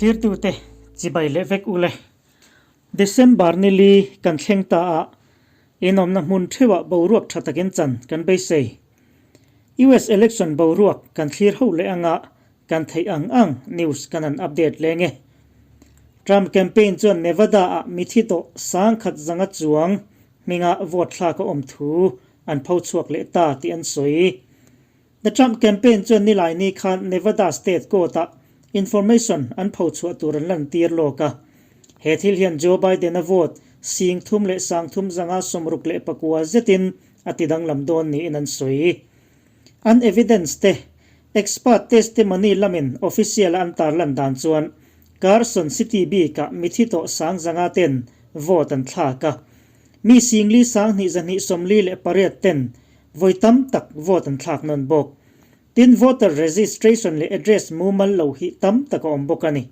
Thlirtute chibai leh vek ule. December ni li kan thleng ta a, inawmna hmun theuhah boruak tha takin chan kan beisei. US election boruak kan thlir ho leh anga kan theih ang ang news kan han update leng e. Trump campaign chuan Nevada-ah mithi tawh sangkhat zanga chuang hminga vote thlak a awm thu an pho chhuak leh ta tih an sawi. The Trump campaign chuan Nilaini khan Nevada State Court-ah information an pho chhuah tur an lantir lawk a. He thil hian Joe Biden-a vote sing thum leh sang thum zanga 69 zetin a ti danglam dawn niin an sawi. An evidence te, expert testimony lamin official-a an tarlan dan chuan Carson City bikah mithi tawh sang zanga ten vote an thlak a. Mi singli sang hnih zahnih 48 ten Vawi tam tak vote an thlak nawn bawk. Tin, voter registration leh address mumal lo hi tam tak a awm bawk a ni.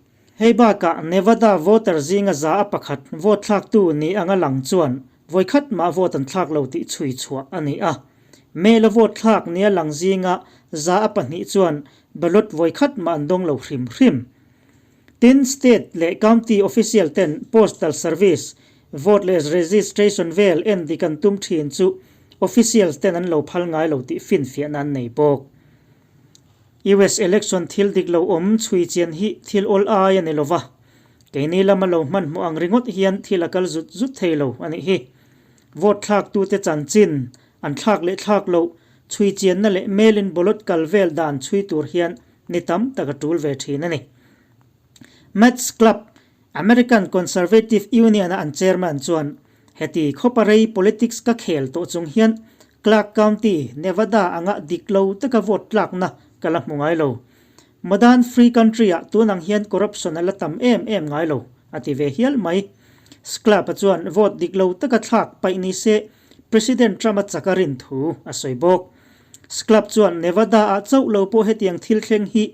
Hei bakah Nevada voter zinga za a pakhat vote thlaktu ni anga lang chuan vawi khat mah vote an thlak lo tih chhui chhuah a ni a. Mail a vote thlak nia lang zinga za a pahnih chuan ballot vawi khat mah an dawng lo hrim hrim. Tin, state leh county official ten postal service, vote leh registration vel en dik an tum thin chu officials ten an lo phal ngai lo tih finfiahna an nei bawk. US election thil dik lo awm chhui chian hi thil awl ai a ni lova, keini lama lo hmanhmawh ang ringawt hian thil a kal zut zut thei lo a nih hi. Vote thlaktute chanchin an thlak leh thlak loh chhui chianna leh mail-in ballot kal vel dan chhui tur hian ni tam tak a tul ve thin a ni. Matt's Club, American Conservative Union-a an chairman chuan, Heti khawpa rei politics ka khel tawh chung hian Clark County, Nevada anga dik lo taka vote tlakna ka la hmu ngai lo. Modern free country-ah tun ang hian corruption a la tam em em ngai lo, a ti ve hial mai. Sclub-a chuan vote dik lo taka thlak paih ni se President Trump-a chak a rin thu a sawi bawk. Sclub chuan Nevada-ah chauh lo pawh hetiang thil thleng hi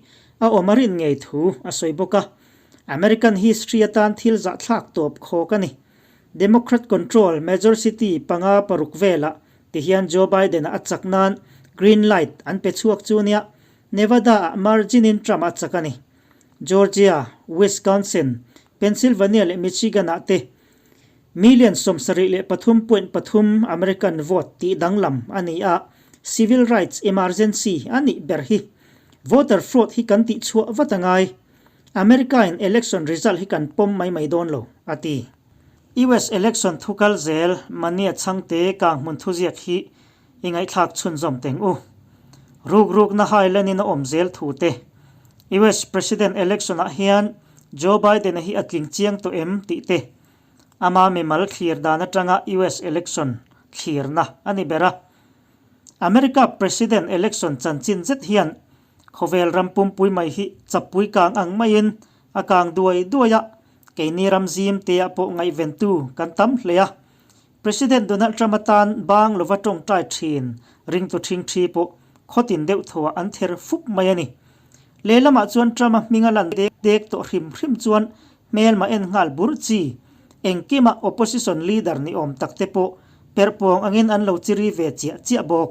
a awm a rin ngei thu a sawi bawk a. American history atan thil zahthlak tawp khawk a ni. Democrat control major city panga paruk velah tihian Joe Biden-a a chak nan green light an pe chhuak chu nia Nevada-ah margin-in Trump a chak a ni. Georgia, Wisconsin, Pennsylvania leh Michigan-ah te Million 73.3 American vote tih danglam a ni a, civil rights emergency a nih ber hi. Voter fraud hi kan tih chhuah vat a ngai. America in election result hi kan pawm mai mai dawn lo, a ti. US election thu kal zel Mania chhangte kang hmun thuziak hi i ngaihthlak chhunzawm teng u. Ruk rukna Highland in a awm zel thu te. US President election ah hian Joe Biden-a hi a tling chiang tawh em tih te. Ama mimal thlir dan atanga US election thlirna a ni ber a. America President election chanchin zet hian khawvel ram pumpui mai hi chapui kang ang maiin a kang duai duai a, keini ram zim te ah pawh ngaihventu kan tam hle a. President Donald Trump atan bang lova tawngtai thin ringtu thingthi pawh khawtin deuh thuah an ther fup mai a ni. Lehlamah chuan Trump-a hming a lan dek dek tawh hrim hrim chuan hmelma en nghal bur chi engkima opposition leader ni awm tak te pawh perhpawng angin an lo chiri ve chiah chiah bawk.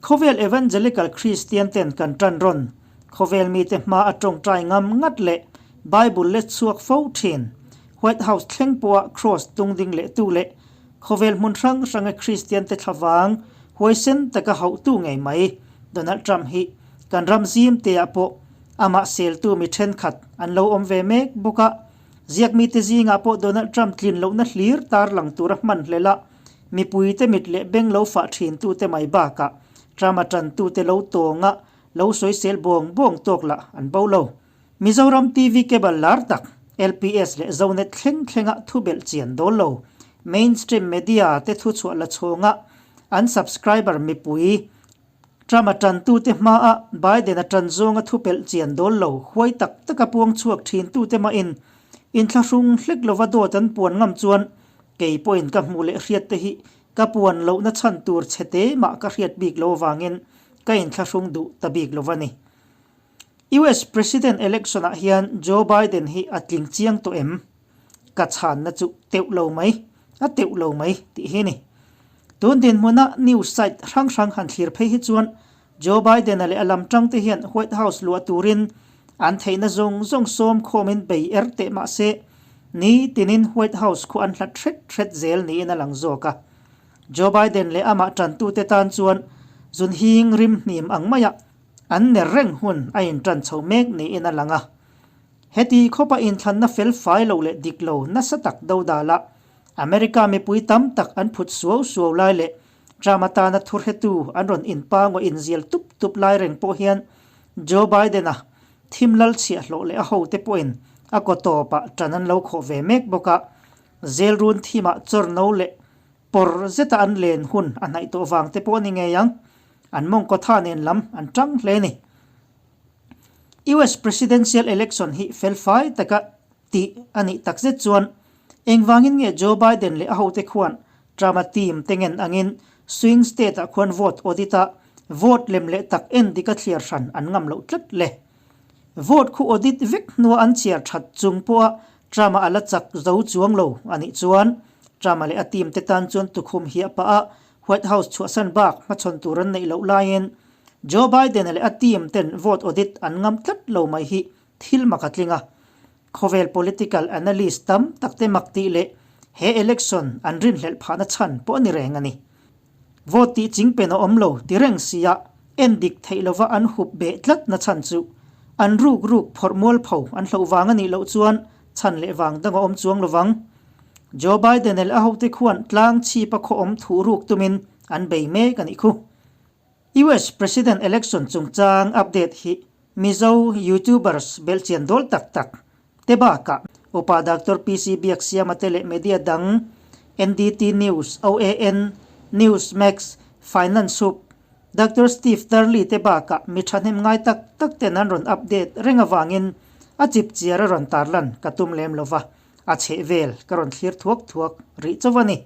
Khawvel Evangelical Christian ten kan tan rawn khawvel mite hma a tawngtai ngam ngat leh Bible let chhuak fo thin White House thleng pawha Cross tung ding leh tu leh khawvel hmun hrang hranga Kristian te thlavang huaisen taka hauhtu ngei mai Donald Trump hi kan ram zim te ah pawh amah seltu mi thenkhat an lo awm ve mek bawk a. Ziakmi te zingah pawh Donald Trump tlin lohna hlir tarlang tura hman hlel a, mipui te mit leh beng lo fah thin tu te mai bakah Trump a tantu te lo tawnga lo sawisel bawng bawng tawk lah an bo lo. Mizoram TV cable lar tak LPS leh Zonet thleng thlenga thu belh chian dawl lo. Mainstream media te thu chhuah la chhawnga an subscriber mipui Trump a tantute hmaa Biden a tan zawnga thu pelh chian dawl lo huai tak taka puang chhuak thintute mahin inthlahrung hlek lova dawt an puan ngam chuan kei pawhin ka hmuh leh hriat te hi ka puan lohna chhan tur chhe te mah ka hriat bik lo avangin ka inthlahrung duh ta bik lo va ni. US President election ah hian Joe Biden hi a tling chiang tawh em? Ka chhanna chu teuh lo mai, a teuh lo mai tih hi ni. Tun dinhmuna news site hrang hrang han thlir phei hi chuan Joe Biden-a leh a lam tangte hian White House luah turin An theihna zawng zawng sawm khawmin bei er teh mah se, ni tinin White House khu an hlat hret hret zel niin a lang zawk a. Joe Biden leh amah tantute tan chuan zun hing rim hnim ang maia an ner reng hun a intan chho mek niin a lang a. Heti khawpa inthlanna fel fai lo leh dik lo nasa tak dodala America mipui tam tak an phut suau suau lai leh Trump atana thurhetu an rawn inpangaw inzial tup tup lai reng pawh hian Joe Biden-a thim lal chhiahhlawh leh a hote pawhin a kaw tawpah ṭan an lo khawh ve mek bawk a, zelrun thimah chawrno leh pawr zeta an len hun a hnaih tawh vang te pawh a ni ngei ang, an mawngkaw tha nen lam an ṭang hle a ni. US Presidential Election hi felfai taka tih a nih takzet chuan engvangin nge Joe Biden leh a hote khuan Trump-a team te ngen angin swing state-ah khuan vote audit-a vote lem leh tak en dik a thliar hran an ngam loh tlat le. Vote khu audit vek hnua an chhiar that chung pawha Trump-a a la chak zo chuang lo a nih chuan Trump-a leh a team te tan chuan tukhum hiah pah a White House chhuahsan bak hmachhawn tur an neih loh laiin Joe Biden-a leh a team ten vote audit an ngam tlat lo mai hi thil mak a tling a. Khawvel political analyst tam tak te mak tih leh he election an rinhlelh phahna chhan pawh a ni reng a ni. Vote tih chingpen a awm lo ti reng sia en dik theih lova an hup beh tlat na chhan chu an ruk ruk phawrh mualpho an hloh vang a nih loh chuan chhan leh vang dang a awm chuang lovang. Joe Biden leh a hote khuan tlang chhip a khaw awm thuh ruk tumin an bei mek a nih khu. US President Election chungchang update hi Mizo YouTubers belhchian dawl tak tak te bakah Upa Doctor PC Biaksiama te leh media dang NDT News, OAN, Newsmax, Finance Hub, Doctor Steve Turley te bakah mi thahnem ngai tak tak ten an rawn update reng avangin a chip chiar a rawn tarlan ka tum lem lova, a chheh vel ka rawn thlir thuak thuak rih chauh a ni.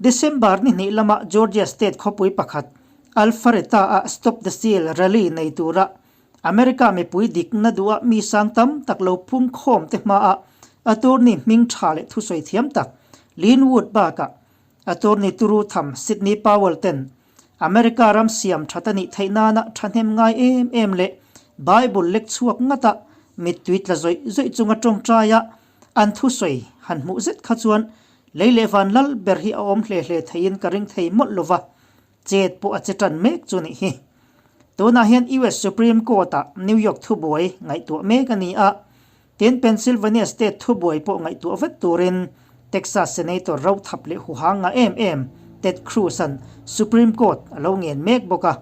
December ni hnih lama Georgia state khawpui pakhat Alpharetta-a Stop the Steal rally nei tura America mipui dikna duha mi sang tam tak lo phung khawm te hmaah attorney hming tha leh thusawi thiam tak Lin Wood bakah attorney turu tham Sidney Powell ten America ram siam that a nih theih nana thahnem ngai em em leh Bible lek chhuak ngata mittui tla zawih zawih chunga tawngtaia An thusawi han hmuh zet kha chuan lei leh van lal ber hi a awm hle hle theiin ka ring thei mawlh lova, chet pawh a che tan mek chu nih hi. Tunah hian US Supreme Court-ah New York thubuai ngaihtuah mek a ni a, tin Pennsylvania state thubuai pawh ngaihtuah vat turin Texas Senator rothap leh huhang ngah em em Ted Cruz-a'n Supreme Court a lo ngen mek bawk a.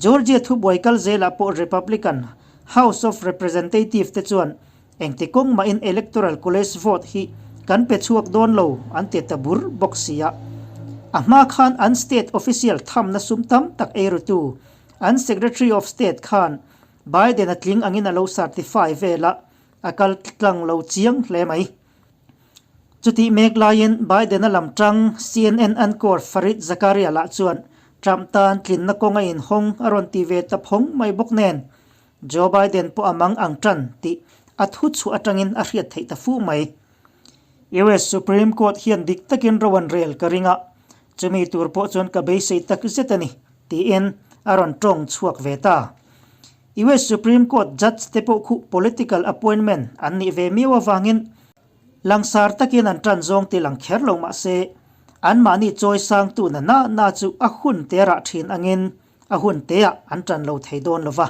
Georgia thubuai kal zelah pawh Republican House of Representative te chuan Engti kawng mahin Electoral College vote hi kan pe chhuak dawn lo an ti ta bur bawk sia. A hma khan an state official thamna sum tam tak ei rutu an Secretary of State khan Biden a tling angin a lo certify vel a, a kal tlang lo chiang hle mai. Chutih mek laiin Biden-a lam tang CNN anchor Fareed Zakaria lah chuan Trump tan tlinna kawng a inhawng a rawn ti ve ta phawng mai bawk nen Joe Biden pawh a mang ang tan tih a thu chhuah atangin a hriat theih ta fu mai. US Supreme Court hian dik takin ro an rel ka ring a, chumi tur pawh chuan ka beisei tak zet a ni, tiin a rawn tawng chhuak ve ta. US Supreme Court judge te pawh khuh political appointment an nih ve miau avangin langsar takin an tan zawng ti lang kher lo mah se, anmahni chawi sangtu na na na chu a hun te rah thin angin A hun teah an tan lo thei dawn lo va.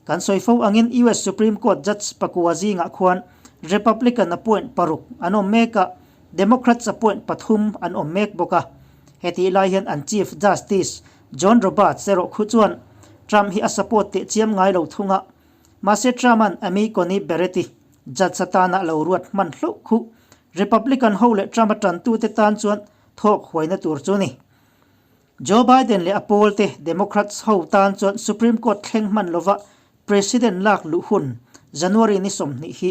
Kan sawi fo angin US Supreme Court Judge pakua zingah khuan Republican appoint paruk an awm mek a, Democrats appoint pathum an awm mek bawk a. Hetih lai hian an Chief Justice John Roberts erawh khu chuan Trump hi a support teh chiam ngai lo thung a. Mahse Trump-a'n Amy Coney Barrett-i judge atana lo ruat hman hlauh khu Republican ho leh Trump-a tantute tan chuan thawk huaina tur chu a ni. Joe Biden leh a pawlte Democrats ho tan chuan Supreme Court thleng hman lova President lak luh hun January ni 20 hi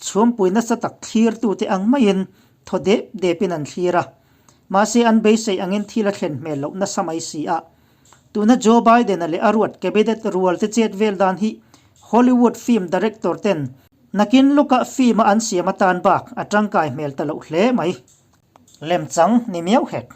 chhuampui nasa tak thlirtute ang maiin thaw dep depin an thlir a. Mahse an beisei angin thil a thlen hmel loh nasa mai si a. Tuna Joe Biden-a leh a ruat cabinet rualte chet vel dan hi Hollywood film director ten nakin lawkah film-a an siam atan bak a tangkai hmel ta loh hle mai. Lemchang ni miau hek.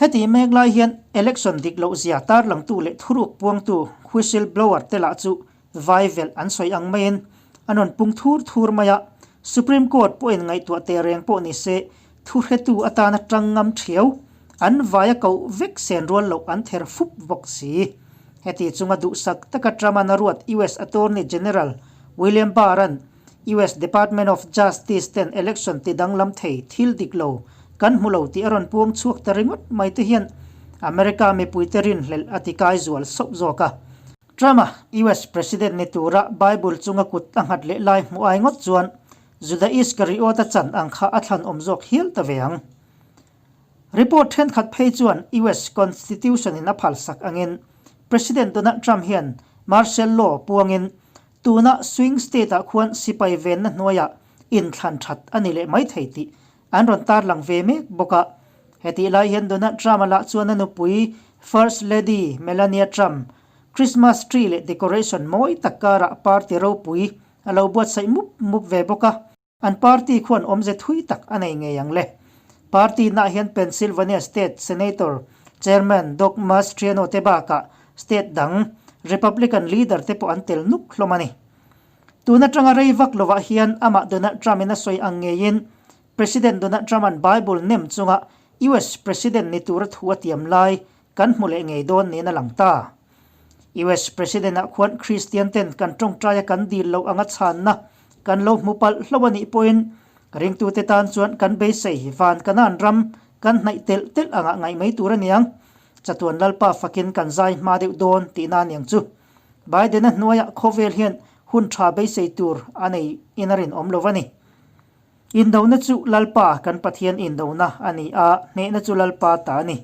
Heti mek lai hian election dik loh zia tarlangtu leh thuruk puangtu whistle blower te lah chu Vai velh an sawi ang maiin an rawn pung thur thur mai a, Supreme Court pawhin ngaihtuah teh reng pawh ni se, thuhretu atana tang ngam thiau, an vaia koh vek sen rual loh an ther fup bawk si. Heti chunga duhsak taka Trump-an a ruat US Attorney General William Barr-a'n US Department of Justice ten election ti danglam thei thil dik lo kan hmu lo tih a rawn puang chhuak ta ringawt mai te hian America mipuite rinhlelh a ti kai zual sauh zawk a. Trump-a US President ni tura Bible chunga kut a nghat leh lai hmuh ai ngawt chuan Juda Iskariot-a chan ang kha a thlan awm zawk hial ta ve ang. Report thenkhat phei chuan US Constitution-in a phalsak angin President Donald Trump hian martial law puangin Tuna swing state-ah khuan sipai venna hnuaiah inthlan that a ni leh mai thei tih an rawn tarlang ve mek bawk a. Hetih lai hian Donald Trump-a lah chuan a nupui First Lady Melania Trump Christmas tree leh decoration mawi tak karah party ropui a lo buatsaih mup mup ve bawk a. An party khuan awmze thui tak a nei ngei ang le. Party naah hian Pennsylvania State Senator Chairman Doug Mastriano te bakah state dang Republican leader te pawh an tel nuk hlawm a ni. Tun atanga rei vak lovah hian amah Donald Trump-in a sawi ang ngeiin President Donald Trump-a'n Bible nem chunga US President ni tura thu a tiam lai kan hmu leh ngei dawn niin a lang ta. US President-ah khuan Kristian ten kan tawngtaia kan dil loh anga chhanna kan lo hmu palh hlo a nih pawhin ringtute tan chuan kan beisei van Kanaan ram kan hnaih telh telh angah ngaih mai tur a niang. Chatuan Lalpa fakin kan zai hma deuh dawn tihna a niang chu. Biden-a hnuaiah khawvel hian hun tha beisei tur a nei in a rinawm lo a ni. Indona chu Lalpa kan Pathian indona a ni a, hnehna chu Lalpa ta a ni.